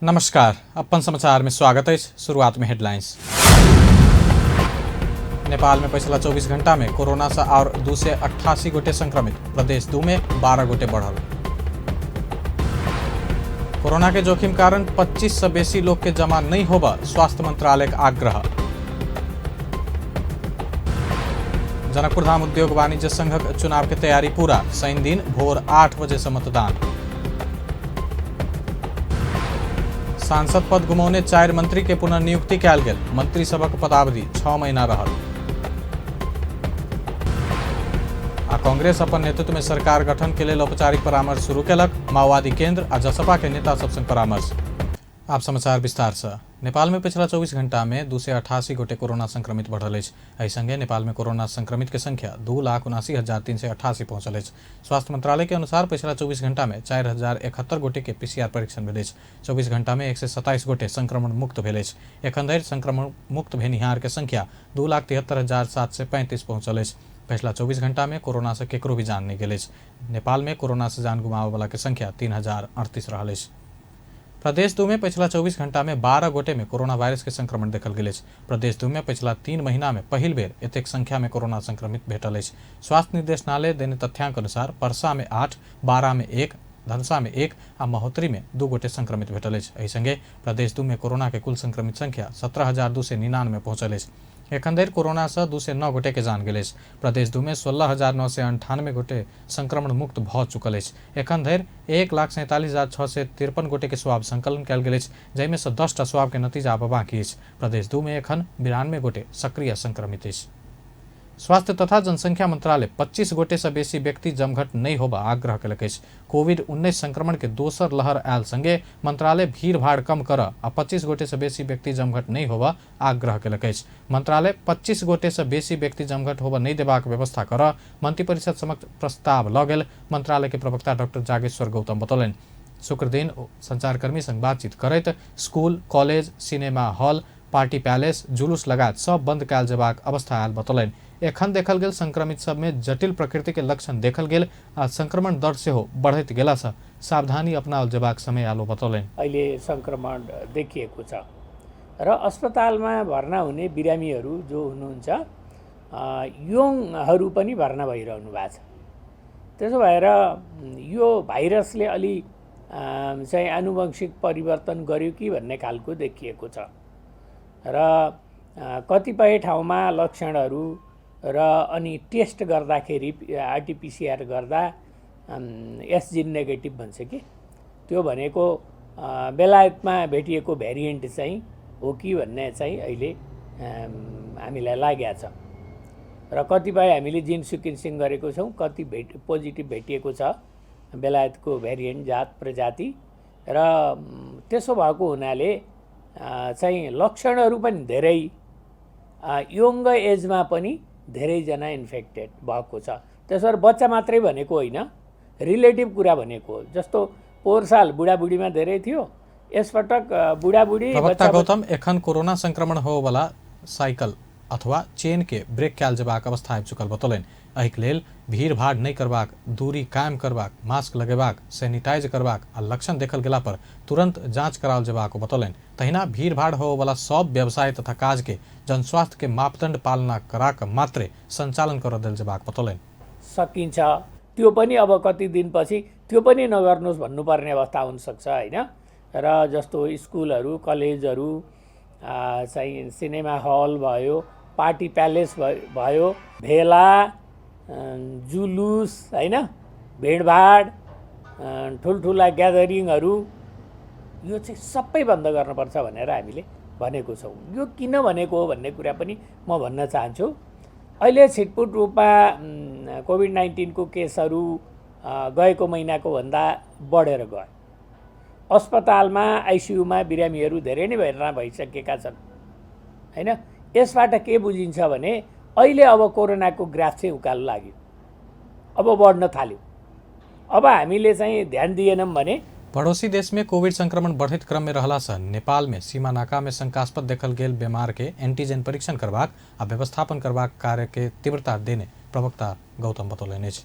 नमस्कार, अपन समाचार में स्वागत है। शुरुआत में हेडलाइंस। नेपाल में पिछला 24 घंटा में कोरोना से और 288 गोटे संक्रमित, प्रदेश 2 में 12 गोटे बढ़ल। कोरोना के जोखिम कारण 25 से बेसी लोग के जमा नहीं होगा, स्वास्थ्य मंत्रालय का आग्रह। जनकपुर धाम उद्योग वाणिज्य संघक चुनाव के तैयारी पूरा, शनि दिन भोर 8 बजे से मतदान। सांसद पद गुमौने 4 मंत्री के पुनर्नियुक्ति कयल गेल, मंत्री सभक पदावधि 6 महीना रहल। आ कांग्रेस अपन नेतृत्व में सरकार गठन के लेल औपचारिक परामर्श शुरू केलक, माओवादी केंद्र आ जसपा के नेता सब संग परामर्श। आप समाचार विस्तार से। नेपाल में पिछला 24 घंटा में 288 गोटे कोरोना संक्रमित बढ़ल अछि। एहि संगे नेपाल में कोरोना संक्रमित के संख्या 2,79,388 पहुंचल अछि। स्वास्थ्य मंत्रालय के अनुसार पिछला 24 घंटा में 4,071 गोटे के पीसीआर परीक्षण भेल अछि। 24 घंटा में 127 गोटे संक्रमण मुक्त भेल अछि। एखन धरि संक्रमण मुक्त भेनिहार के संख्या 2,73,735 पहुंचल अछि। पिछला 24 घंटा में कोरोना से केकरो भी जान नहीं गेल अछि। नेपाल में कोरोना से जान गुमाबय वाला के संख्या 3,038 रहल अछि। प्रदेश 2 में पिछला 24 घंटा में 12 गोटे में कोरोना वायरस के संक्रमण देखल गेल अछि। प्रदेश 2 में पिछला 3 महीना में पहिल बेर एतेक संख्या में कोरोना संक्रमित भेटल अछि। स्वास्थ्य निदेशनालय देने तथ्यांक अनुसार परसा में 8, 12 में 1, धनसा में 1 आ महोत्तरी में 2 गोटे संक्रमित भेटल अछि। एहि संगे प्रदेश 2 में कोरोना के कुल संक्रमित संख्या 17,299 पहुंचल अछि। एखन धरि कोरोना से 209 गोटे के जान गेल अछि। प्रदेश 2 में 16,998 गोटे संक्रमण मुक्त भऽ चुकल अछि। एखन धरि 1,47,653 गोटे के स्वाब संकलन कयल गेल अछि, जाहिमे से 10टा स्वाब के नतीजा आब बाकी अछि। प्रदेश 2 में एखन 92 गोटे सक्रिय संक्रमित अछि। स्वास्थ्य तथा जनसंख्या मंत्रालय 25 गोटे से बेसी व्यक्ति जमघट नहीं होबा आग्रह केलक अछि। कोविड-19 संक्रमण के दोसर लहर आयल संगे मंत्रालय भीड़ भाड़ कम कर आ 25 गोटे से बेसी व्यक्ति जमघट नहीं होबा आग्रह केलक अछि। मंत्रालय 25 गोटे से बेसी व्यक्ति जमघट होबा नहीं देबाक व्यवस्था कर मंत्रिपरिषद समक्ष प्रस्ताव ल गेल मंत्रालय के प्रवक्ता डॉक्टर जागेश्वर गौतम बतौलनि। शुक्रदिन संचारकर्मी संग बातचीत करैत school, college, cinema hall, party palace, जुलूस लगायत सब बंद कयल जेबाक अवस्था आयल बतौलनि। एखन देखल गेल संक्रमित सब में जटिल प्रकृति के लक्षण देखल गेल आ संक्रमण दर सेहो बढ़ैत गेला सँ सावधानी अपनाओल जेबाक समय आयल बतौलनि। अहिले संक्रमण देखिएको छ र अस्पतालमा भर्ना हुने बिरामीहरू जो हुनुहुन्छ यङहरू पनि भर्ना भइरहनु भएको छ। त्यसो भएर यो भाइरसले अलि चाहिँ आनुवंशिक परिवर्तन गर्यो कि भन्ने खालको देखिएको छ र कतिपय ठाउँमा लक्षणहरू र अनि टेस्ट गर्दाखेरि आरटीपीसीआर गर्दा एस जिन नेगेटिभ भन्छ कि त्यो भनेको बेलायतमा भेटिएको भेरिएन्ट चाहिँ हो कि भन्ने चाहिँ अहिले हामीलाई लागेको छ र कतिपय हामीले जिन सिक्वेन्सिङ गरेको छौँ, कति पोजिटिभ भेटिएको छ बेलायतको भेरिएन्ट जात प्रजाति र त्यसो भएको हुनाले चाहिँ लक्षणहरू पनि धेरै यङ एजमा पनि धेरैजना इन्फेक्टेड भएको छ। त्यसो भएर बच्चा मात्रै भनेको होइन, रिलेटिभ कुरा भनेको हो। जस्तो पोहोर साल बुढाबुढीमा धेरै थियो, यसपटक बुढाबुढी प्रवक्ता गौतम एखन कोरोना संक्रमण होवला साइकिल अथवा चेन के ब्रेक कयल जेबाक अवस्था आबि चुकल बतौलनि। एहिक लेल भीड़भाड़ नहि करबाक, दूरी कायम करबाक, मास्क लगेबाक, सैनिटाइज करबाक आ लक्षण देखल गेला पर तुरंत जांच कराओल जेबाक बतौलनि। तहिना भीड़भाड़ होवला सब व्यवसाय तथा काज के जनस्वास्थ्य के मापदंड पालना करा कऽ मात्रे संचालन करऽ देल जेबाक बतौलनि। सकिन्छ त्यो पनि अब कति दिनपछि त्यो पनि नगर्नुहोस् भन्नुपर्ने अवस्था हुनसक्छ होइन। र जस्तो स्कुलहरू, कलेजहरू, चाहिँ सिनेमा हल भयो, पार्टी प्यालेस भयो, भेला, जुलुस होइन, भिडभाड, ठुल्ठुला ग्यादरिङहरू यो चाहिँ सबै बन्द गर्नुपर्छ भनेर हामीले भनेको छौँ। यो किन भनेको हो भन्ने कुरा पनि म भन्न चाहन्छु। अहिले छिटपुट रूपमा कोभिड-19 को केसहरू गएको महिनाको भन्दा बढेर गयो। अस्पतालमा आइसियुमा बिरामीहरू धेरै नै भर्ना भइसकेका छन् होइन। यसबाट के बुझिन्छ भने अहिले अब कोरोनाको ग्राफ चाहिँ उकालो लाग्यो, अब बढ्न थाल्यो। अब हामीले चाहिँ ध्यान दिएनौँ भने पड़ोसी देश में कोविड संक्रमण बढ़ैत क्रम में रहला से नेपाल में सीमा नाका में शंकास्पद देखल गेल बीमार के एंटीजन परीक्षण करबाक आ व्यवस्थापन करबाक कार्य के तीव्रता देने प्रवक्ता गौतम बतौलनि अछि।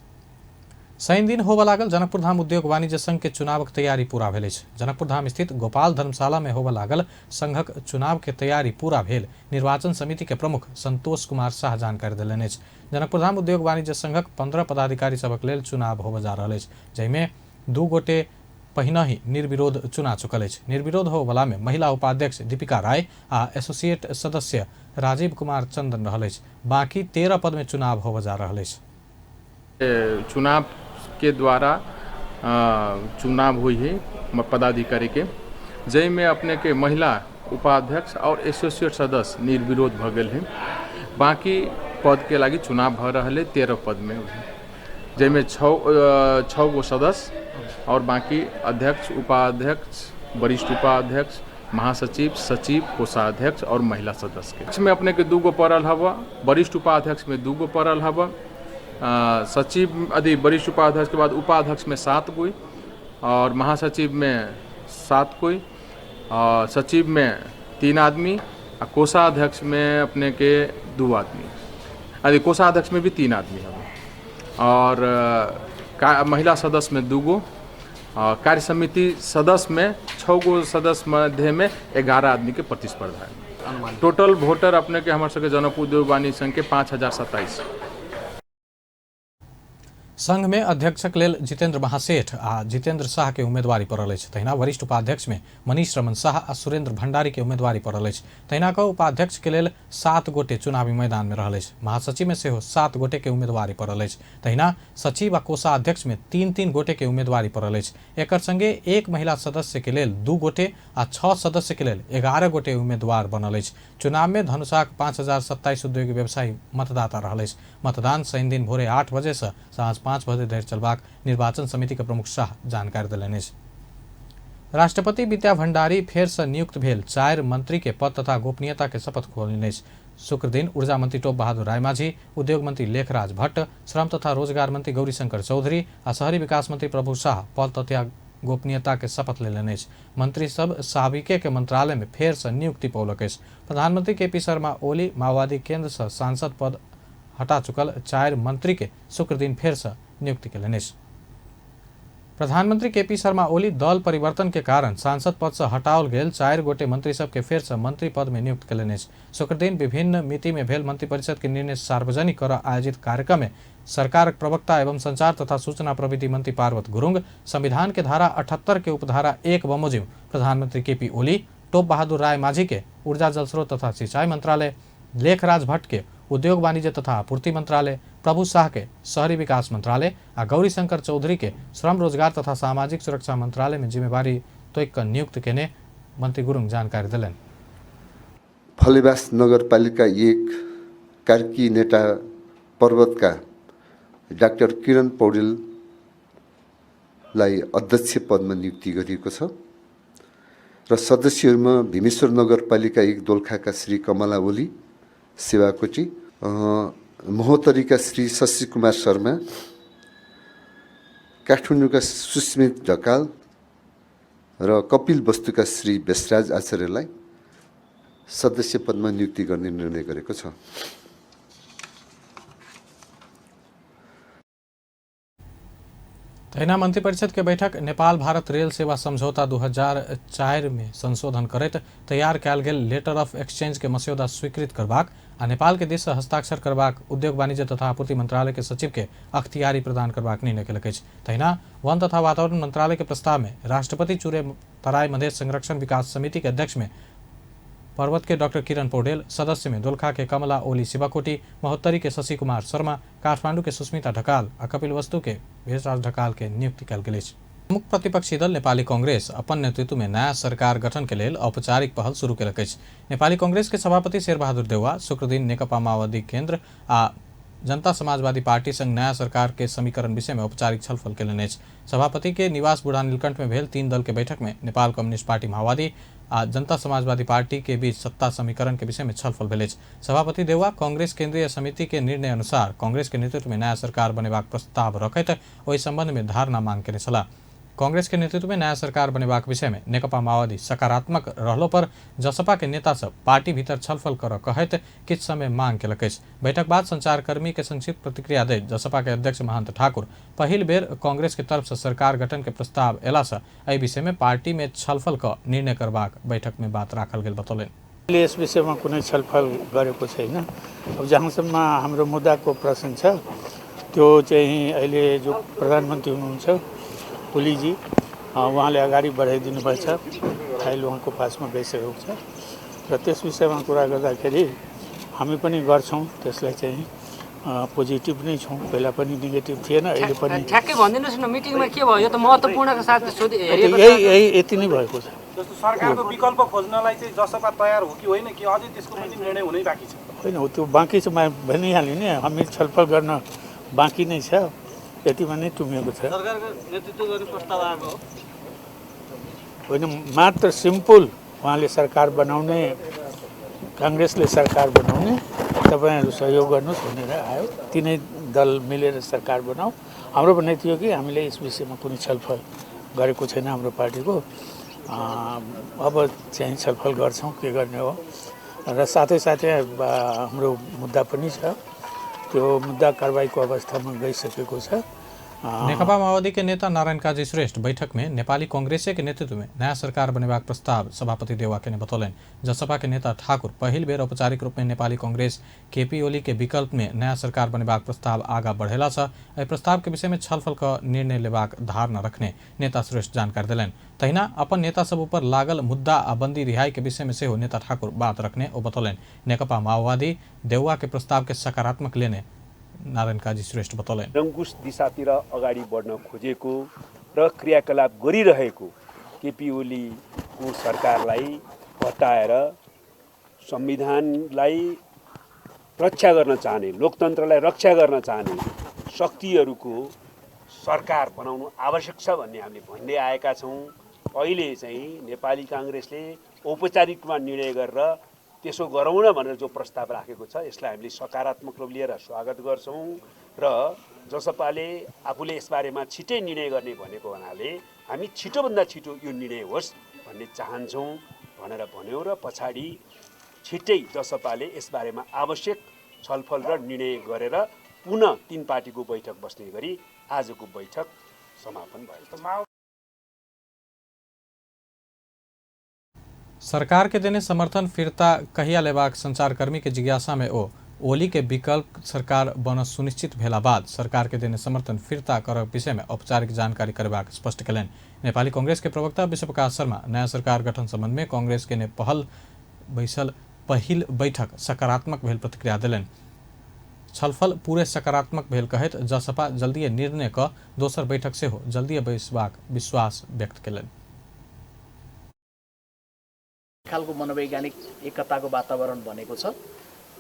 शनि दिन होबय लागल जनकपुरधाम उद्योग वाणिज्य संघ के चुनावक तैयारी पूरा भेल अछि। जनकपुरधाम स्थित गोपाल धर्मशाला में होबय लागल संघक चुनाव के तैयारी पूरा भेल निर्वाचन समिति के प्रमुख संतोष कुमार शाह जानकारी देलनि अछि। जनकपुरधाम उद्योग वाणिज्य संघक 15 पदाधिकारी सभक लेल चुनाव होबय जा रहल अछि, जाहिमे 2 गोटे पहिने ही निर्विरोध चुना चुकल अछि। निर्विरोध होबयवला में महिला उपाध्यक्ष दीपिका राय आ एसोसिएट सदस्य राजीव कुमार चंदन रहल अछि। बाकी 13 पद में चुनाव होबय जा रहल अछि। चुनाव के द्वारा चुनाव हुई है पदाधिकारी के, जाहिमे अपने के महिला उपाध्यक्ष और एसोसिएट सदस्य निर्विरोध भ गेल है। बाकी पद के लागि चुनाव भ रहल है 13 पद में, जाहिमे 6 गो सदस्य और बाकी अध्यक्ष, उपाध्यक्ष, वरिष्ठ उपाध्यक्ष, महासचिव, सचिव, कोषाध्यक्ष और महिला सदस्य के में अपने के 2 गो पड़ल हवा, वरिष्ठ उपाध्यक्ष में 2 गो पड़ल हवा, सचिव अधि वरिष्ठ उपाध्यक्ष के बाद उपाध्यक्ष में 7 कोई और महासचिव में 7 कोई और सचिव में 3 आदमी और कोषाध्यक्ष में अपने के 2 आदमी, अरे कोषाध्यक्ष में भी 3 आदमी हवे और महिला सदस्य में 2 गो और कार्य समिति सदस्य में 6 गो सदस्य मध्य में 11 आदमी के प्रतिस्पर्धा है। टोटल वोटर अपने के हमारे सबके जनकपुर उद्योग वाणिज्य संघ के 5027। संघ में अध्यक्षक लेल जितेंद्र महासेठ आ जितेंद्र शाह के उम्मीदवारी पड़ल अछि। तहिना वरिष्ठ उपाध्यक्ष में मनीष रमन शाह आ सुरेंद्र भंडारी के उम्मीदवारी पड़ल अछि। तहिना क उपाध्यक्ष के लेल 7 गोटे चुनावी मैदान में रहल अछि। महासचिव में सेहो 7 गोटे के उम्मीदवारी पड़ल अछि। तहिना सचिव आ कोषाध्यक्ष में 3-3 गोटे के उम्मीदवारी पड़ल अछि। एकर संगे 1 महिला सदस्य के लेल 2 गोटे आ 6 सदस्य के लेल 11 गोटे उम्मीदवार बनल अछि। चुनाव में धनुषाक 5027 उद्योगी व्यवसायी मतदाता रहल अछि। मतदान शनि दिन भोरे 8 बजे से साँझ 5 बजे धरि चलबाक निर्वाचन समिति के प्रमुख शाह जानकारी देलनि अछि। राष्ट्रपति विद्या भंडारी फेर से नियुक्त भेल 4 मंत्री के पद तथा गोपनीयता के शपथ खोलने अछि। शुक्र दिन ऊर्जा मंत्री टोप बहादुर रायमाझी, उद्योग मंत्री लेखराज भट्ट, श्रम तथा रोजगार मंत्री गौरीशंकर चौधरी आ शहरी विकास मंत्री प्रभु शाह पद तथा गोपनीयता के शपथ लेलनि अछि। मंत्री सब साबिके के मंत्रालय में फेर से नियुक्ति पौलक अछि। प्रधानमंत्री के पी शर्मा ओली माओवादी केंद्र से सांसद पद हटा चुकल 4 मंत्री के शुक्र दिन फेर से नियुक्ति केलनि अछि। प्रधानमंत्री के पी शर्मा ओली दल परिवर्तन के कारण सांसद पद से हटाओल गेल 4 गोटे मंत्री सबके फेर से मंत्री पद में नियुक्त केलनि अछि। शुक्र दिन विभिन्न मिति में भेल मंत्रिपरिषद के निर्णय सार्वजनिक कर आयोजित कार्यक्रम में सरकारक प्रवक्ता एवं संचार तथा सूचना प्रविधि मंत्री पार्वत गुरुंग संविधान के धारा 78 के उपधारा 1 बमोजिम प्रधानमंत्री के पी ओली, टोप बहादुर राय माझी के ऊर्जा जल स्रोत तथा सिंचाई मंत्रालय, लेखराज भट्ट के उद्योग वाणिज्य तथा आपूर्ति मंत्रालय, प्रभु शाह के शहरी विकास मंत्रालय आ गौरीशंकर चौधरी के श्रम रोजगार तथा सामाजिक सुरक्षा मंत्रालय में जिम्मेवारी तोक कऽ नियुक्त केने मंत्री गुरुंग जानकारी देलनि। फलेवास नगरपालिका 1 कार्की नेता पर्वतका डाक्टर किरण पौडेललाई अध्यक्ष पदमा नियुक्ति गरिएको छ र सदस्यहरूमा भीमेश्वर नगरपालिका 1 दोलखाका श्री कमला ओली सेवाकोटी, महोत्तरीका श्री शशि कुमार शर्मा, काठमाडौँका सुस्मित ढकाल र कपिल वस्तुका श्री बेसराज आचार्यलाई सदस्य पदमा नियुक्ति गर्ने निर्णय गरेको छ। तहिना मंत्रिपरिषद के बैठक नेपाल भारत रेल सेवा समझौता 2004 में संशोधन करैत तैयार कयल गेल लेटर ऑफ एक्सचेंज के मस्यौदा स्वीकृत करबाक आ नेपाल के दिस से हस्ताक्षर करबाक उद्योग वाणिज्य तथा आपूर्ति मंत्रालय के सचिव के अख्तियारी प्रदान करबाक निर्णय केलक अछि। तहिना वन तथा वातावरण मंत्रालय के प्रस्ताव में राष्ट्रपति चुरे तराई मधेश संरक्षण विकास समिति के अध्यक्ष में पर्वत के डॉक्टर किरण पौडेल, सदस्य में दोलखा के कमला ओली शिवाकोटी, महोत्तरी के शशि कुमार शर्मा, काठमांडू के सुस्मिता ढकाल आ कपिलवस्तु के भेषराज ढकाल के नियुक्ति कयल गेल अछि। प्रमुख प्रतिपक्षी दल नेपाली कांग्रेस अपन नेतृत्व में नया सरकार गठन के लेल औपचारिक पहल शुरू केलक अछि। नेपाली कांग्रेस के सभापति शेरबहादुर देउवा शुक्रदिन नेकपा माओवादी केंद्र आ जनता समाजवादी पार्टी संग नया सरकार के समीकरण विषय में औपचारिक छलफल केलनि अछि। सभापति के निवास बूढ़ा नीलकंठ में भेल 3 दल के बैठक में नेपाल कम्युनिस्ट पार्टी माओवादी आ जनता समाजवादी पार्टी के बीच सत्ता समीकरण के विषय में छलफल भेल अछि। सभापति देउवा कांग्रेस केंद्रीय समिति के निर्णय अनुसार कांग्रेस के नेतृत्व में नया सरकार बनेबाक प्रस्ताव रखैत ओहि संबंध में धारणा मांग केने छलाह। कांग्रेस के नेतृत्व में नया सरकार बनेबाक विषय में नेकपा माओवादी सकारात्मक रहलो पर जसपा के नेता सब पार्टी भीतर छलफल कर कहैत किछु समय मांग केलक अछि। बैठक बाद संचारकर्मी के संक्षिप्त प्रतिक्रिया दैत जसपा के अध्यक्ष महंत ठाकुर पहिल बेर कांग्रेस के तरफ से सरकार गठन के प्रस्ताव एला से एहि विषय में पार्टी में छलफल क निर्णय करबाक बैठक में बात राखल गेल बतौलनि। यस विषयमा कुनै छलफल गरेको छैन। अब जहाँसम्म हाम्रो मुद्दाको प्रश्न छ त्यो चाहिँ अहिले जो प्रधानमन्त्री हुनुहुन्छ ओलीजी उहाँले अगाडि बढाइदिनु भएछ, फाइल उहाँको पासमा गइसकेको छ र त्यस विषयमा कुरा गर्दाखेरि हामी पनि गर्छौँ, त्यसलाई चाहिँ पोजिटिभ नै छौँ। पहिला पनि नेगेटिभ थिएन, अहिले पनि। ठ्याक्कै भनिदिनुहोस् न मिटिङमा के भयो, यो त महत्त्वपूर्णको साथ सोधि हेरेको यही यही यति नै भएको छ। जस्तो सरकारको विकल्प खोज्नलाई चाहिँ जसपा तयार हो कि होइन, कि अझै त्यसको पनि निर्णय हुनै बाँकी छ? होइन, त्यो बाँकी छ, म भनिहालेँ नि हामी छलफल गर्न बाँकी नै छ, यतिमा नै टुङ्गिएको छ। सरकारको नेतृत्व गर्ने प्रस्ताव आएको हो होइन, मात्र सिम्पल उहाँले सरकार बनाउने, काङ्ग्रेसले सरकार बनाउने, तपाईँहरू सहयोग गर्नुहोस् भनेर आयो। तिनै दल मिलेर सरकार बनाऊ। हाम्रो भनाइ थियो कि हामीले यस विषयमा कुनै छलफल गरेको छैन हाम्रो पार्टीको, अब चाहिँ छलफल गर्छौँ के गर्ने हो। र साथै साथै हाम्रो मुद्दा पनि छ, त्यो मुद्दा कारवाहीको अवस्थामा गइसकेको छ। नेकपा माओवादी के नेता नारायण काजी श्रेष्ठ बैठक में नेपाली कांग्रेस के नेतृत्व में नया सरकार बनेबाक प्रस्ताव सभापति देउवा के बतौलनि। जसपा के नेता ठाकुर पहिल बेर औपचारिक रूप में नेपाली कांग्रेस केपी ओली के विकल्प में नया सरकार बनेबाक प्रस्ताव आगा बढ़ेला से एहि प्रस्ताव के विषय में छलफल क निर्णय लेबाक धारणा रखने नेता श्रेष्ठ जानकारी देलनि। तहिना अपन नेता सब ऊपर लागल मुद्दा आ बंदी रिहाई के विषय में सेहो नेता ठाकुर बात रखने ओ बतौलनि। नेकपा माओवादी देउवा के प्रस्ताव के सकारात्मक लेने नारायण काजी श्रेष्ठ बतौलनि। निरङ्कुश दिशातिर अगाडि बढ्न खोजेको र क्रियाकलाप गरिरहेको केपी ओलीको सरकारलाई हटाएर संविधानलाई रक्षा गर्न चाहने, लोकतन्त्रलाई रक्षा गर्न चाहने शक्तिहरूको सरकार बनाउनु आवश्यक छ भन्ने हामीले भन्दै आएका छौँ। अहिले चाहिँ नेपाली काङ्ग्रेसले औपचारिक रूपमा निर्णय गरेर त्यसो गरौँ न भनेर जो प्रस्ताव राखेको छ यसलाई हामीले सकारात्मक रूप लिएर स्वागत गर्छौँ र जसपाले आफूले यसबारेमा छिटै निर्णय गर्ने भनेको हुनाले हामी छिटोभन्दा छिटो यो निर्णय होस् भन्ने चाहन्छौँ भनेर भन्यौँ र पछाडि छिटै जसपाले यसबारेमा आवश्यक छलफल र निर्णय गरेर पुनः तीन पार्टीको बैठक बस्ने गरी आजको बैठक समापन भयो। सरकार के देने समर्थन फिर्ता कहिया लेबाक संचारकर्मी के जिज्ञासा में ओ ओली के विकल्प सरकार बन सुनिश्चित भेला बाद सरकार के देने समर्थन फिर्ता करक विषय में औपचारिक जानकारी करबाक स्पष्ट कयलनि। नेपाली कांग्रेस के प्रवक्ता विश्वप्रकाश शर्मा नया सरकार गठन संबंध में कांग्रेस के ने पहल बैसल पहिल बैठक सकारात्मक भेल प्रतिक्रिया देलनि। छलफल पूरे सकारात्मक भेल कहैत जसपा जल्दीए निर्णय क दोसर बैठक सेहो जल्दीए बैसबाक विश्वास व्यक्त कयलनि। खालको मनोवैज्ञानिक एकताको वातावरण बनेको छ,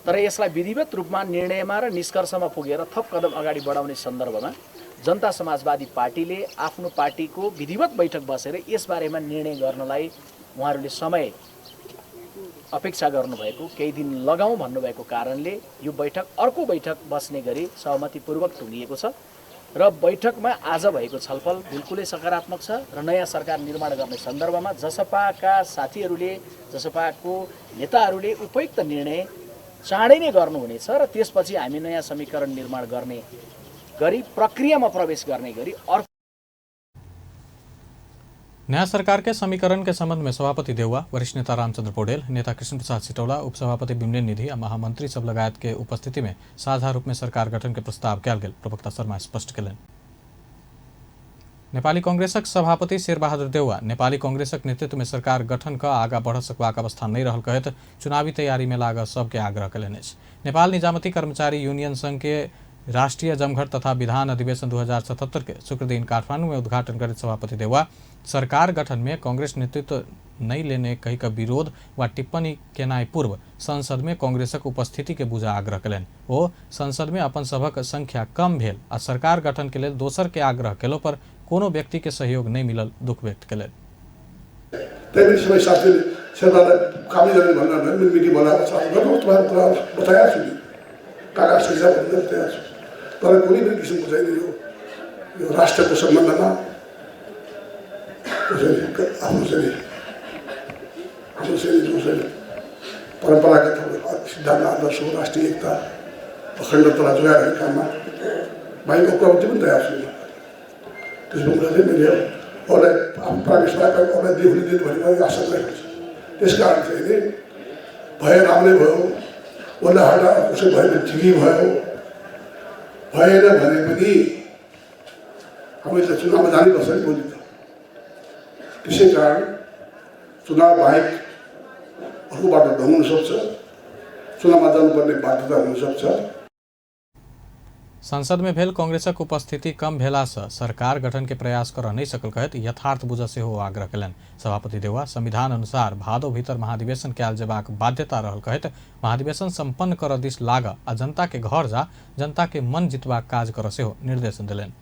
तर यसलाई विधिवत रूपमा निर्णयमा र निष्कर्षमा पुगेर थप कदम अगाडि बढाउने सन्दर्भमा जनता समाजवादी पार्टीले आफ्नो पार्टीको विधिवत बैठक बसेर यसबारेमा निर्णय गर्नलाई उहाँहरूले समय अपेक्षा गर्नुभएको, केही दिन लगाउँ भन्नुभएको कारणले यो बैठक अर्को बैठक बस्ने गरी सहमतिपूर्वक टुङ्गिएको छ र बैठकमा आज भएको छलफल बिल्कुलै सकारात्मक छ र नयाँ सरकार निर्माण गर्ने सन्दर्भमा जसपाका साथीहरूले, जसपाको नेताहरूले उपयुक्त निर्णय चाँडै नै गर्नुहुनेछ र त्यसपछि हामी नयाँ समीकरण निर्माण गर्ने गरी प्रक्रियामा प्रवेश गर्ने गरी अर्को नया सरकार के समीकरण के संबंध में सभापति देउवा, वरिष्ठ नेता रामचंद्र पौडेल, नेता कृष्ण प्रसाद सिटौला, उपसभापति बिमलेन निधि आ महामंत्री सब लगायत के उपस्थिति में साझा रूप में सरकार गठन के प्रस्ताव कयल गेल प्रवक्ता शर्मा स्पष्ट कयलनि। नेपाली कांग्रेसक सभापति शेरबहादुर देउवा नेपाली कांग्रेसक नेतृत्व में सरकार गठन क आगा बढ़ सकबाक अवस्था नहि रहल कहैत चुनावी तैयारी में लागल सबके आग्रह कयलनि अछि। नेपाल निजामती कर्मचारी यूनियन संघ के राष्ट्रीय जमघट तथा विधान अधिवेशन 2077 के शुक्रदिन काठमांडू में उद्घाटन करैत सभापति देउवा सरकार गठन में कांग्रेस नेतृत्व नहीं लेने कही का विरोध व टिप्पणी केनाइ पूर्व संसद में कांग्रेसक उपस्थिति के बुझा आग्रह कयलनि। ओ संसद में अपन सभक संख्या कम भेल आ सरकार गठन के लेल दोसर के आग्रह केलो पर कोनो व्यक्ति के सहयोग नहीं मिलल दुख व्यक्त कयलनि। तर कुनै पनि किसिमको चाहिँ यो राष्ट्रको सम्बन्धमा आफ्नो चाहिँ हाम्रो चाहिँ जो चाहिँ परम्परागत सिद्धान्त आदर्श हो, राष्ट्रिय एकता अखण्डतालाई जोगाएर काममा भाइको प्रवृत्ति पनि तयार छैन। त्यसो हुँदा चाहिँ मैले अरूलाई आफ्नो परामर्श अरूलाई दियो भने दिनु भन्ने आशा गरेको छु। त्यस कारण चाहिँ नि भए राम्रै भयो, उसलाई हटा उसो भयो भने ठिकै भयो, भएन भने पनि हामीले त चुनावमा जानुपर्छ नि भोलि त। त्यसै कारण चुनाव बाहेक अर्को बाटो ढङ्नु सक्छ, चुनावमा जानुपर्ने बाध्यता हुनसक्छ। संसद में भेल कांग्रेसक उपस्थिति कम भेला से सरकार गठन के प्रयास कर नहीं सकल कहत यथार्थ बुझ सेहो आग्रह कयलनि। सभापति देउवा संविधान अनुसार भादो भीतर महाधिवेशन कयल जेबाक बाध्यता रहल कहत महाधिवेशन संपन्न कर दिस लाग आ जनता के घर जा जनता के मन जितबाक काज कर सेहो निर्देशन देलनि।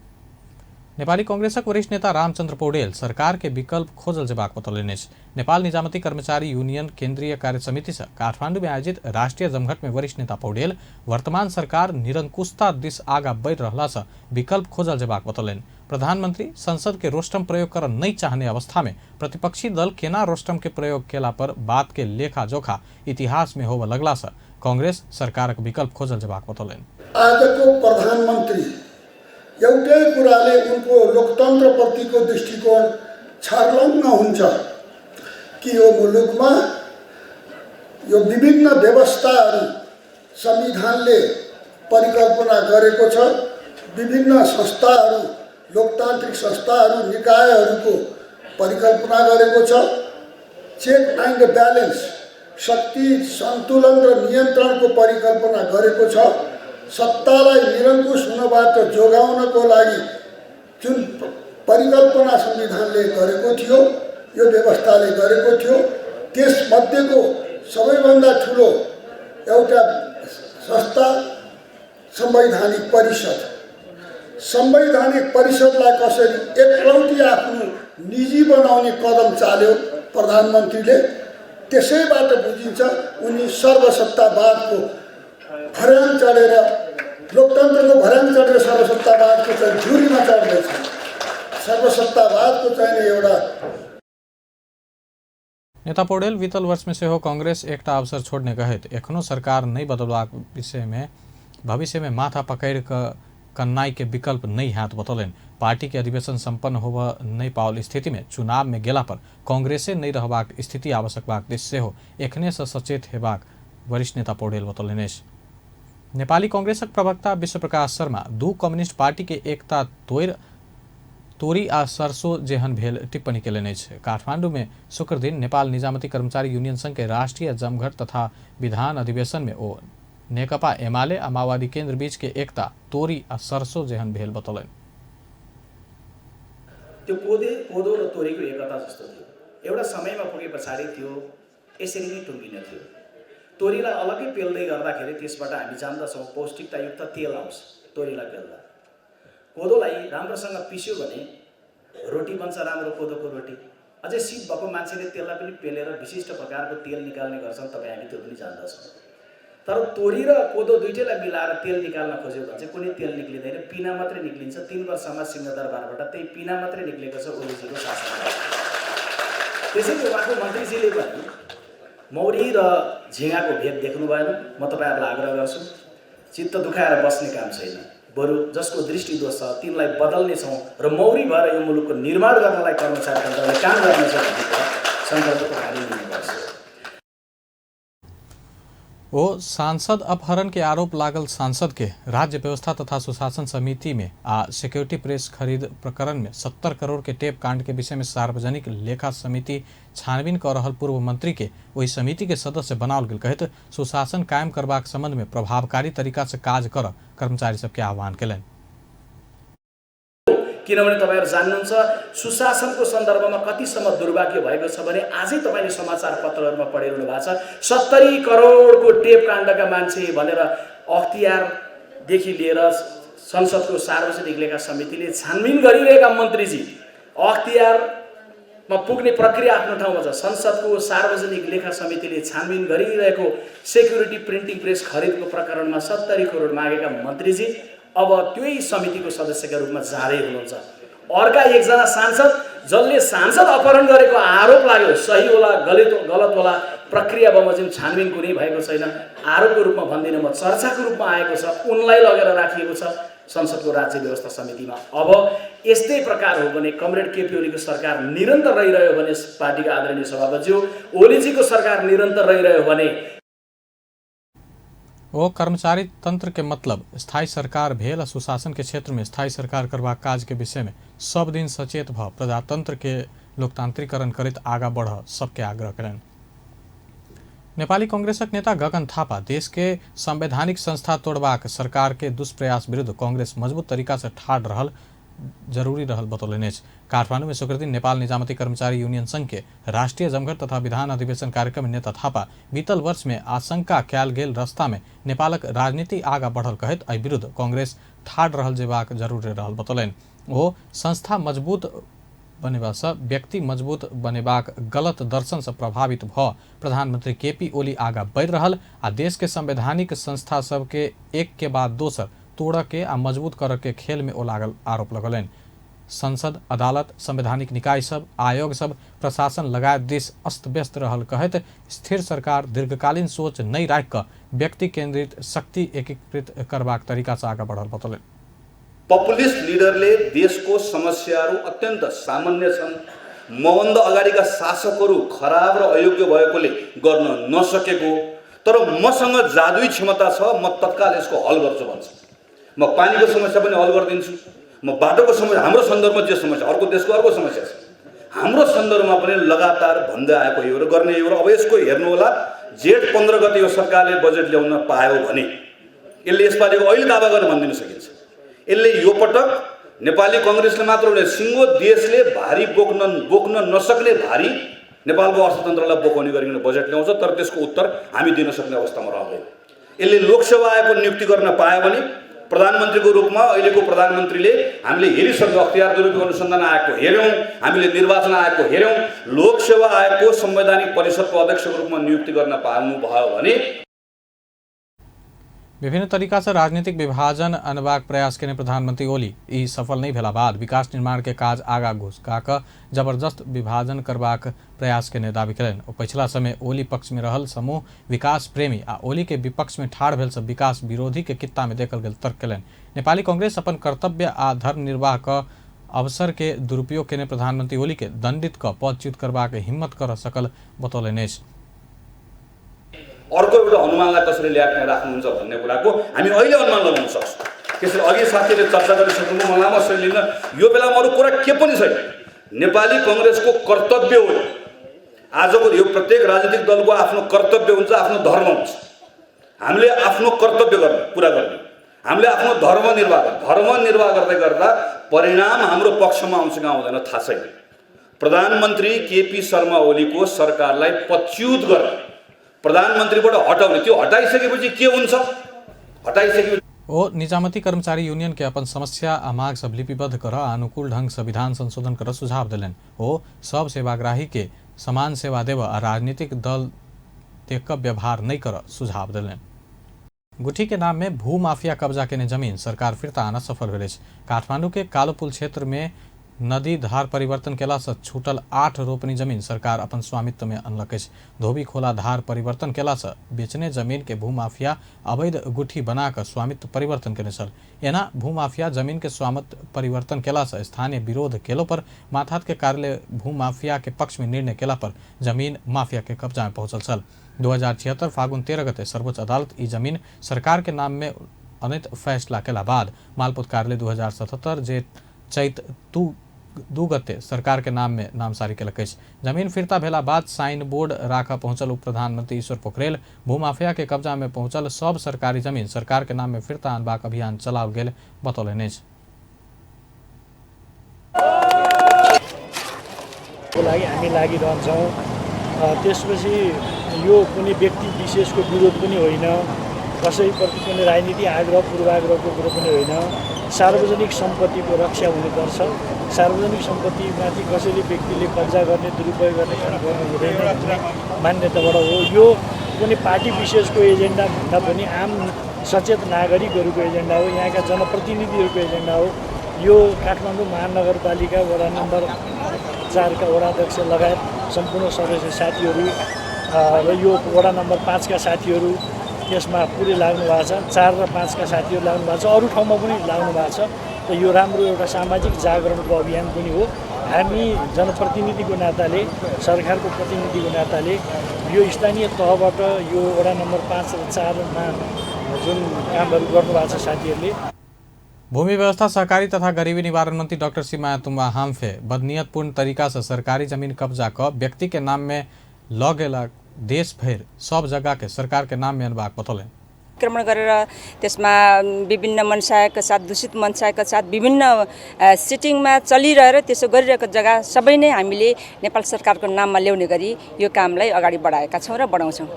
नेपाली कांग्रेसक वरिष्ठ नेता रामचंद्र पौडेल सरकार के विकल्प खोजल जेबाक बतौलनि अछि। नेपाल निजामती कर्मचारी यूनियन केंद्रीय कार्य समिति से काठमांडू में आयोजित राष्ट्रीय जमघट में वरिष्ठ नेता पौडेल वर्तमान सरकार निरंकुशता दिस आगा बढ़ि रहला से विकल्प खोजल जेबाक बतौलनि। प्रधानमंत्री संसद के रोस्टम प्रयोग कर नहीं चाहने अवस्था में प्रतिपक्षी दल केना रोस्टम के प्रयोग केला पर बात के लेखा जोखा इतिहास में होबय लगला से कांग्रेस सरकारक विकल्प खोजल जेबाक बतौलनि। आजको प्रधानमन्त्री एउटै कुराले उनको लोकतन्त्रप्रतिको दृष्टिकोण छर्लङ्ग हुन्छ कि यो मुलुकमा यो विभिन्न व्यवस्थाहरू संविधानले परिकल्पना गरेको छ, विभिन्न संस्थाहरू लोकतान्त्रिक संस्थाहरू निकायहरूको परिकल्पना गरेको छ। चेक एन्ड ब्यालेन्स, शक्ति सन्तुलन र नियन्त्रणको परिकल्पना गरेको छ। सत्तालाई निरङ्कुश हुनबाट जोगाउनको लागि जुन परिकल्पना संविधानले गरेको थियो, यो व्यवस्थाले गरेको थियो, त्यसमध्येको सबैभन्दा ठुलो एउटा संस्था संवैधानिक परिषद। संवैधानिक परिषदलाई कसरी एकलौटी आफ्नो निजी बनाउने कदम चाल्यो प्रधानमन्त्रीले, त्यसैबाट बुझिन्छ उनी सर्वसत्तावादको भर्याङ चढेर, लोकतन्त्रको भर्याङ चढेर सर्वसत्तावादको चाहिँ झुरीमा चढ्दैछ। सर्वसत्तावादको चाहिँ एउटा नेता पौडेल बीतल वर्ष में सेहो कांग्रेस एकटा अवसर छोड़ने कहैत एखनो सरकार नहीं बदलबाक विषय में भविष्य में माथा पकड़ कऽ कन्नाई के विकल्प नहीं हैत बतौलनि। पार्टी के अधिवेशन संपन्न होबय नहीं पाओल स्थिति में चुनाव में गेला पर कांग्रेसे नहीं रहबाक स्थिति आवश्यक दिस सेहो एखने से सचेत हेबाक वरिष्ठ नेता पौडेल बतौलनि अछि। नेपाली कांग्रेसक प्रवक्ता विश्वप्रकाश शर्मा दू कम्युनिस्ट पार्टी के एकता तोरी आ सरसो जेहन भेल टिप्पणी केलनि अछि। काठमांडू में शुक्रदिन नेपाल निजामती कर्मचारी यूनियन संघ के राष्ट्रीय जमघट तथा विधान अधिवेशन में ओ नेकपा एमाले आ माओवादी केंद्र बीच के एकता तोरी आ सरसो जेहन भेल बतौलनि। त्यो कोदो र तोरीको एकता जस्तो थियो। एउटा समयमा पुगे पछाडि त्यो यसरी नै टुङ्गिन थियो। तोरीलाई अलग्गै पेल्दै गर्दाखेरि त्यसबाट हामी जान्दछौँ पौष्टिकतायुक्त तेल आउँछ तोरीलाई पेल्दा। कोदोलाई राम्रोसँग पिस्यो भने रोटी बन्छ, राम्रो कोदोको रोटी। अझै सिप भएको मान्छेले त्यसलाई पनि पेलेर विशिष्ट प्रकारको तेल निकाल्ने गर्छन्, तपाईँ हामी त्यो पनि जान्दछौँ। तर तोरी र कोदो दुइटैलाई मिलाएर तेल निकाल्न खोज्यो भने चाहिँ कुनै तेल निक्लिँदैन, पिना मात्रै निक्लिन्छ। 3 वर्षमा सिंहदरबारबाट त्यही पिना मात्रै निक्लेको छ ओलीजीको शासनमा। त्यसैले उहाँको मन्त्रीजीले पनि मौरी र झिँगाको भेद देख्नु भएन। म तपाईँहरूलाई आग्रह गर्छु, चित्त दुखाएर बस्ने काम छैन, बरु जसको दृष्टि दोष छ तिनलाई बदल्नेछौँ र मौरी भएर यो मुलुकको निर्माण गर्नलाई कर्मचारी तन्त्रले काम गर्नेछ भन्ने कुरा सङ्कल्प तपाईँहरूले लिनुपर्छ। ओ सांसद अपहरण के आरोप लागल सांसद के राज्य व्यवस्था तथा सुशासन समिति में आ सिक्योरिटी प्रेस खरीद प्रकरण में 70 करोड़ के टेप कांड के विषय में सार्वजनिक लेखा समिति छानबीन कर रहल पूर्व मंत्री के ओहि समिति के सदस्य बनाओल गेल कहैत सुशासन कायम करबाक संबंध में प्रभावकारी तरीका से काज कर कर्मचारी सबके आह्वान केलनि। किनभने तपाईँहरू जान्नुहुन्छ सुशासनको सन्दर्भमा कतिसम्म दुर्भाग्य भएको छ भने आजै तपाईँले समाचार पत्रहरूमा पढिरहनु भएको छ 70 करोडको टेप काण्डका मान्छे भनेर अख्तियारदेखि लिएर संसदको सार्वजनिक लेखा समितिले छानबिन गरिरहेका मन्त्रीजी अख्तियारमा पुग्ने प्रक्रिया आफ्नो ठाउँमा छ। संसदको सार्वजनिक लेखा समितिले छानबिन गरिरहेको सेक्युरिटी प्रिन्टिङ प्रेस खरिदको प्रकरणमा 70 करोड मागेका मन्त्रीजी अब त्यही समितिको सदस्यका रूपमा जाँदै हुनुहुन्छ। अर्का एकजना सांसद जसले सांसद अपहरण गरेको आरोप लाग्यो, सही होला गलत होला, प्रक्रिया बमोजिम छानबिन कुनै भएको छैन, आरोपको रूपमा भन्दिनँ म, चर्चाको रूपमा आएको छ, उनलाई लगेर राखिएको छ संसदको राज्य व्यवस्था समितिमा। अब यस्तै प्रकार हो भने कमरेड केपी ओलीको सरकार निरन्तर रहिरह्यो भने, पार्टीका आदरणीय सभापतिज्यू, ओलीजीको सरकार निरन्तर रहिरह्यो भने ओ कर्मचारी तंत्र के मतलब स्थायी सरकार भेल आ सुशासन के क्षेत्र में स्थायी सरकार करबाक काज के विषय में सब दिन सचेत भ प्रजातंत्र के लोकतांत्रिकरण करैत आगा बढ़ सबके आग्रह कयलनि। नेपाली कांग्रेसक नेता गगन थापा देश के संवैधानिक संस्था तोड़बाक सरकार के दुष्प्रयास विरुद्ध कांग्रेस मजबूत तरीका से ठाढ़ रहल जरूरी रहल बतौलनि अछि। काठमांडू में शुक्रदिन नेपाल निजामती कर्मचारी यूनियन संघ के राष्ट्रीय जमघट तथा विधान अधिवेशन कार्यक्रम में नेता थापा बीतल वर्ष में आशंका कयल गेल रास्ता में नेपालक राजनीति आगा बढ़ल कहैत एहि विरुद्ध कांग्रेस ठाढ़ रहल जेबाक जरूरी रहल बतौलनि। ओ संस्था मजबूत बनेबासँ व्यक्ति मजबूत बनेबाक गलत दर्शनसँ प्रभावित भऽ प्रधानमंत्री केपी ओली आगा बढ़ि रहल आ देश के संवैधानिक संस्था सबके एक के बाद दोसर तोड़ऽ के आ मजबूत करऽ के खेल में ओ लागल आरोप लगौलनि। संसद, अदालत, संवैधानिक निकाय सब, आयोग सब, प्रशासन लगायत देश अस्त व्यस्त रहल कहैत स्थिर सरकार दीर्घकालीन सोच नहि राखि कऽ व्यक्ति केंद्रित शक्ति एकीकृत करबाक तरीकासँ आगा बढ़ल बतौलनि। पपुलिस्ट लिडरले देशको समस्याहरू अत्यन्त सामान्य छन्, मभन्दा अगाडिका शासकहरू खराब र अयोग्य भएकोले गर्न नसकेको, तर मसँग जादुई क्षमता छ, म तत्काल यसको हल गर्छु भन्छ। म पानीको समस्या पनि हल गरिदिन्छु, म बाटोको समस्या, हाम्रो सन्दर्भमा जे समस्या, अर्को देशको अर्को समस्या छ, हाम्रो सन्दर्भमा पनि लगातार भन्दै आएको यो र गर्ने यो र। अब यसको हेर्नुहोला, जेठ 15 गते यो सरकारले बजेट ल्याउन पायो भने यसले यसपालिको अहिले दावा गरेर भनिदिन सकिन्छ, यसले यो पटक नेपाली कङ्ग्रेसले मात्र होइन, सिङ्गो देशले भारी बोक्न नसक्ने भारी नेपालको अर्थतन्त्रलाई बोकाउने गरिकन बजेट ल्याउँछ, तर त्यसको उत्तर हामी दिन सक्ने अवस्थामा रहँदैन। यसले लोकसेवा आयोगको नियुक्ति गर्न पायो भने प्रधानमन्त्रीको रूपमा अहिलेको प्रधानमन्त्रीले हामीले हेरिसक्यौँ, अख्तियार दुरुपयोग अनुसन्धान आयोगको हेऱ्यौँ, हामीले निर्वाचन आयोगको हेऱ्यौँ, लोकसेवा आयोगको संवैधानिक परिषदको अध्यक्षको रूपमा नियुक्ति गर्न पाउनुभयो भने विभिन्न तरीका से राजनीतिक विभाजन अनबाक प्रयास केने प्रधानमंत्री ओली ई सफल नहीं भेला बाद विकास निर्माण के काज आगा घुसका कऽ जबरदस्त विभाजन करबाक प्रयास केने दावी कयलनि। ओ पछिला समय ओली पक्ष में रहल समूह विकास प्रेमी आ ओली के विपक्ष में ठाढ़ भेल सब विकास विरोधी के कित्ता में देखल गेल तर्क कयलनि। नेपाली कांग्रेस अपन कर्तव्य आ धर्म निर्वाह कऽ अवसर के दुरुपयोग केने प्रधानमंत्री ओली के दंडित कऽ पदच्युत करबाक हिम्मत कर सकल बतौलनि अछि। अर्को एउटा अनुमानलाई कसरी ल्याएर राख्नुहुन्छ भन्ने कुराको हामी अहिले अनुमान लगाउन सक्छौँ। त्यसरी अघि साथीले चर्चा गरिसक्नुभयो, म लामो समय लिन्न। यो बेलामा अरू कुरा के पनि छैन, नेपाली कङ्ग्रेसको कर्तव्य हो आजको यो प्रत्येक राजनीतिक दलको आफ्नो कर्तव्य हुन्छ, आफ्नो धर्म हुन्छ। हामीले आफ्नो कर्तव्य गर्ने पुरा गर्ने, हामीले आफ्नो धर्म निर्वाह गर्ने। धर्म निर्वाह गर्दै गर्दा परिणाम हाम्रो पक्षमा आउँछ कि आउँदैन थाहा छैन। प्रधानमन्त्री केपी शर्मा ओलीको सरकारलाई पदच्युत गर्ने, प्रधानमन्त्रीबाट हटाउने, त्यो हटाइसकेपछि के हुन्छ, हटाइसकेपछि ओ निजामती कर्मचारी यूनियन के अपन समस्या आ माग सब लिपिबद्ध कर अनुकूल ढंग से विधान संशोधन कर सुझाव देलनि। ओ सब सेवाग्राही के समान सेवा देव आ राजनीतिक दल देख व्यवहार नहीं कर सुझाव देलनि। गुठी के नाम में भू माफिया कब्जा केने जमीन सरकार फिर्ता आना सफल भेल अछि। काठमांडू के कालोपुल क्षेत्र में नदी धार परिवर्तन केला से छूटल 8 रोपनी जमीन सरकार अपन स्वामित्व में अनलक अछि। धोबी खोला धार परिवर्तन केला से बेचने जमीन के भूमाफिया अवैध गुठी बनाकर स्वामित्व परिवर्तन केने छल। एना भूमाफिया जमीन के स्वामित्व परिवर्तन केला से स्थानीय विरोध केलो पर माथात के कार्यालय भूमाफिया के पक्ष में निर्णय केला पर जमीन माफिया के कब्जा में पहुंचल छल। 2076 फागुन 13 गते सर्वोच्च अदालत ई जमीन सरकार के नाम में अनित फैसला केला बाद मालपोत कार्यालय 2077 जे चैत 2 गते सरकार के नाम में नामसारी केलक अछि। जमीन फिर्ता भेला बाद साइन बोर्ड राखऽ पहुंचल उप प्रधानमंत्री ईश्वर पोखरेल भूमाफिया के कब्जा में पहुंचल सब सरकारी जमीन सरकार के नाम में फिर्ता अनबाक अभियान चलाओल गेल बतौलनि अछि। लागि हामी लागिरहन्छौँ। त्यसपछि यो कुनै व्यक्ति विशेषको विरोध पनि होइन, कसैप्रति कुनै राजनीति आग्रह पूर्वाग्रहको कुरो पनि होइन। सार्वजनिक सम्पत्तिको रक्षा हुनुपर्छ। सार्वजनिक सम्पत्तिमाथि कसैले व्यक्तिले कब्जा गर्ने, दुरुपयोग गर्ने काम गर्नु हुँदैन भन्ने मान्यताबाट हो। यो कुनै पार्टी विशेषको एजेन्डा भन्दा पनि आम सचेत नागरिकहरूको एजेन्डा हो, यहाँका जनप्रतिनिधिहरूको एजेन्डा हो। यो काठमाडौँ महानगरपालिका वडा नम्बर 4 का वडाध्यक्ष लगायत सम्पूर्ण सदस्य साथीहरू र यो वडा नम्बर 5 का साथीहरू यसमा पुरै लाग्नु भएको छ। 4 र 5 का साथीहरू लाग्नु भएको छ, अरू ठाउँमा पनि लाग्नु भएको छ। र यो राम्रो एउटा सामाजिक जागरणको अभियान पनि हो। हामी जनप्रतिनिधिको नाताले, सरकारको प्रतिनिधिको नाताले यो स्थानीय तहबाट यो वडा नम्बर 5 र 4 मा जुन कामहरू गर्नुभएको छ साथीहरूले। भूमि व्यवस्था सहकारी तथा गरीबी निवारण मंत्री डॉक्टर सीमा तुम्बा हाम्फे बदनीयतपूर्ण तरीका से सरकारी जमीन कब्जा क व्यक्ति के नाम में ल गेला देश भर सब जगह के सरकार के नाम में अनबाक बतौलनि। आक्रमण गरेर त्यसमा विभिन्न मनसायका साथ, दूषित मनसायका साथ विभिन्न सिटिङमा चलिरहेर त्यसो गरिरहेको जग्गा सबै नै हामीले नेपाल सरकारको नाममा ल्याउने गरी यो कामलाई अगाडि बढाएका छौँ र बढाउँछौँ।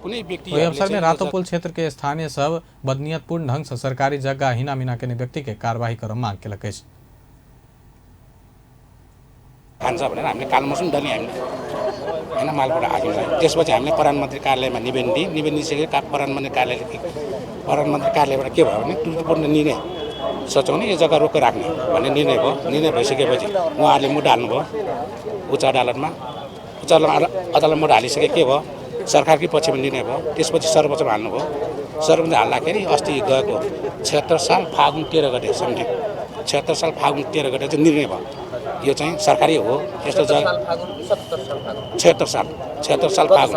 ओहि अवसर में रातोपुल क्षेत्र के स्थानीय सब बदनीयतपूर्ण ढंग से सरकारी जगह हिना मिना के व्यक्ति के कार्रवाई कर मांग केलक अछि। खान्छ भनेर हामीले कालमसुम दल्ने हामीले हैन मालपुरा हाकिमलाई। त्यसपछि हामीले प्रधानमन्त्री कार्यालयमा निवेदन दिए। निवेदन दिइसकेर प्रधानमन्त्री कार्यालयबाट के भयो भने त्रुटिपूर्ण निर्णय सच्याउने, यो जग्गा रोकेर राख्ने भन्ने निर्णय भयो। निर्णय भइसकेपछि उहाँहरूले मुद्दा हाल्नुभयो उच्च अदालतमा। उच्च अदालतमा मुद्दा हालिसके के भयो, सरकारकै पक्षमा निर्णय भयो। त्यसपछि सर्वोच्चमा हाल्नुभयो। सर्वोच्चमा हाल्दाखेरि अस्ति गएको 76 साल फागुन 13 गते समथिङ 76 साल फागुन 13 गते चाहिँ निर्णय भयो, यो चाहिँ सरकारी हो। यस्तो जग्गा 76 साल फागुन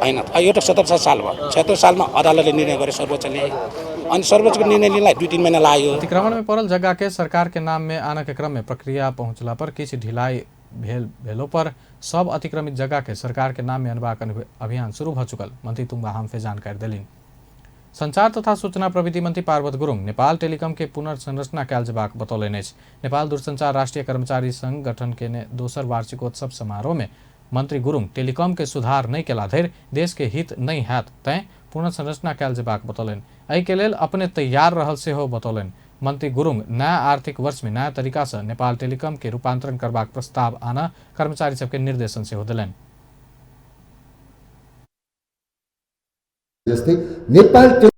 होइन, यो त 77 साल भयो। 76 सालमा अदालतले निर्णय गर्यो सर्वोच्चले। अनि सर्वोच्चको निर्णय लिनलाई 2-3 महिना लाग्यो। अतिक्रमण में पड़ल जगह के सरकार के नाम में आने के क्रम में प्रक्रिया पहुंचला पर किछु ढिलाई भेलो पर सब अतिक्रमित जगह के सरकार के नाम में अनबाक अभियान शुरू भ चुकल मंत्री तुम्बा हाम्फे जानकारी देलनि। संचार तथा सूचना प्रविधि मंत्री पार्वत गुरुङ नेपाल टेलिकम के पुनर्संरचना कयल जेबाक बतौलनि अछि। नेपाल दूरसंचार राष्ट्रिय कर्मचारी संघ गठन केने दोसर वार्षिकोत्सव समारोह में मंत्री गुरुङ टेलिकम के सुधार नहि केला धरि देश के हित नहि हैत तैं पुनर्संरचना कयल जेबाक बतौलनि। एहि के लेल अपने तैयार रहल सेहो बतौलनि। मंत्री गुरुङ नया आर्थिक वर्ष में नया तरीका से नेपाल टेलिकम के रूपांतरण करबाक प्रस्ताव आना कर्मचारी सबके निर्देशन सेहो देलनि। जस्तै नेपाल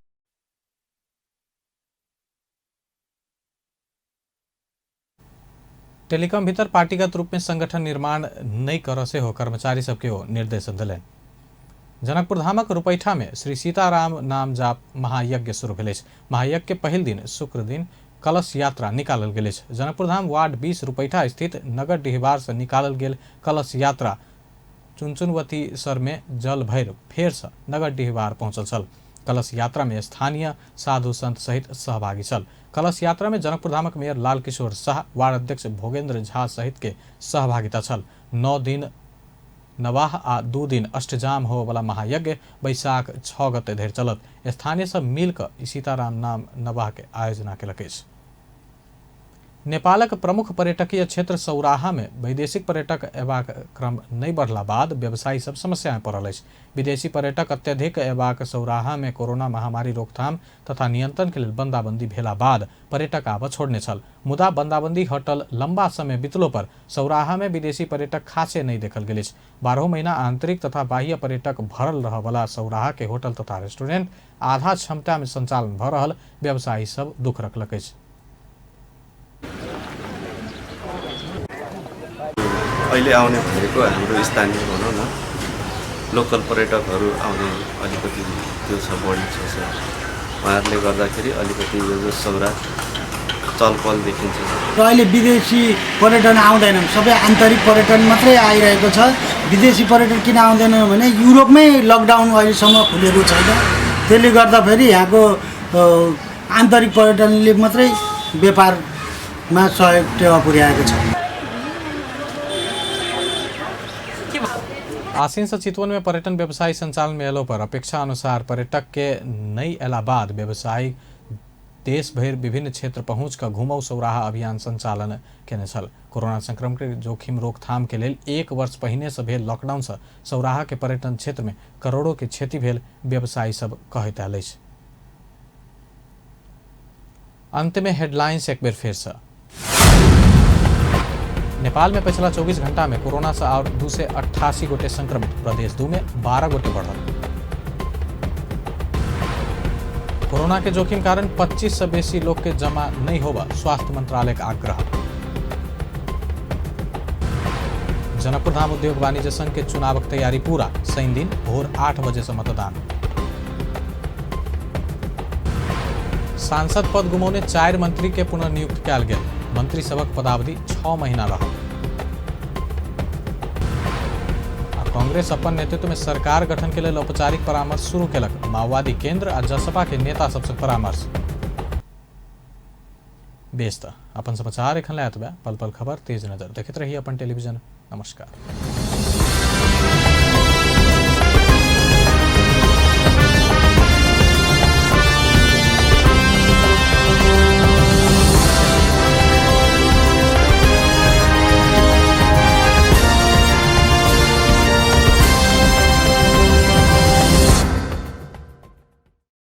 टेलिकम भीतर पार्टीगत रूप में संगठन निर्माण नहीं कर सेहो कर्मचारी सबके निर्देशन देलनि। जनकपुर धामक रुपैठा में श्री सीताराम नाम जाप महायज्ञ शुरू भेल अछि। महायज्ञ के पहिल दिन शुक्र दिन कलश यात्रा निकालल गेल अछि। जनकपुर धाम वार्ड 20 रुपैठा स्थित नगर डिहबार से निकालल गेल कलश यात्रा चुनचुनवती सर में जल भरि फेर से नगर डिहबार पहुंचल छल। कलश यात्रा में स्थानीय साधु संत सहित सहभागी छल। कलश यात्रा में जनकपुर धामक मेयर लाल किशोर शाह, वार्ड अध्यक्ष भोगेंद्र झा सहित के सहभागिता छल। 9 दिन नवाह आ 2 दिन अष्टजाम होवला महायज्ञ बैसाख 6 गते धरि चलत। स्थानीय सब मिलकर सीताराम नाम नवाह के आयोजना केलक अछि। नेपालक प्रमुख पर्यटकीय क्षेत्र सौराहा में वैदेशिक पर्यटक अयबाक क्रम नहि बढ़ला बाद व्यवसायी सब समस्या में पड़ल अछि। विदेशी पर्यटक अत्यधिक अयबाक सौराहा में कोरोना महामारी रोकथाम तथा नियंत्रण के लेल बंदाबंदी भेला बाद पर्यटक आबऽ छोड़ने छल। मुदा बंदाबंदी हटल लंबा समय बितलो पर सौराहा में विदेशी पर्यटक खासे नहि देखल गेल अछि। 12 महीना आंतरिक तथा बाह्य पर्यटक भरल रहऽवला सौराहा के होटल तथा रेस्टोरेंट आधा क्षमता में संचालन भऽ रहल व्यवसायी सब दुख रखलक अछि। अहिले आउने भनेको हाम्रो स्थानीय भनौँ न लोकल पर्यटकहरू आउने अलिकति त्यो छ, बढी छ सर। उहाँहरूले गर्दाखेरि अलिकति यो सौरा चलपल देखिन्छ। र अहिले विदेशी पर्यटन आउँदैनन्, सबै आन्तरिक पर्यटन मात्रै आइरहेको छ। विदेशी पर्यटन किन आउँदैन भने युरोपमै लकडाउन अहिलेसम्म खुलेको छैन, त्यसले गर्दाखेरि यहाँको आन्तरिक पर्यटनले मात्रै व्यापारमा सहयोग टेवा पुर्याएको छ। आसीन से चितवन में पर्यटन व्यवसायी संचालन में एलो पर अपेक्षा अनुसार पर्यटक के नई अयला बाद व्यवसायी देश भरि विभिन्न क्षेत्र पहुँच कर घुमौ सौराहा अभियान संचालन केने छल। कोरोना संक्रमण के जोखिम रोकथाम के लेल 1 वर्ष पहिने से भेल लॉकडाउन से सौराहा के पर्यटन क्षेत्र में करोड़ों के क्षति भेल व्यवसायी सब कहैत आयल अछि। अंत में हेडलाइंस एक बेर फेर से। नेपाल में पिछला 24 घंटा में कोरोना से और 288 गोटे संक्रमित, प्रदेश 2 में 12 गोटे बढ़ल। कोरोना के जोखिम कारण 25 से बेसी लोग के जमा नहीं होगा, स्वास्थ्य मंत्रालय का आग्रह। जनकपुर धाम उद्योग वाणिज्य संघ के चुनावक तैयारी पूरा, शनि दिन भोर 8 बजे से मतदान। सांसद पद गुमौने 4 मंत्री के पुनर्नियुक्त कयल गेल, मंत्री सभक पदावधि 6 महीना रहल। कांग्रेस अपन नेतृत्व में सरकार गठन के लेल औपचारिक परामर्श शुरू केलक, माओवादी केंद्र आ जसपा के नेता सबसे परामर्श। बेस त अपन समाचार एखन लए एतबे, पल पल खबर तेज नजर देखैत रहिए अपन टेलीविजन। नमस्कार।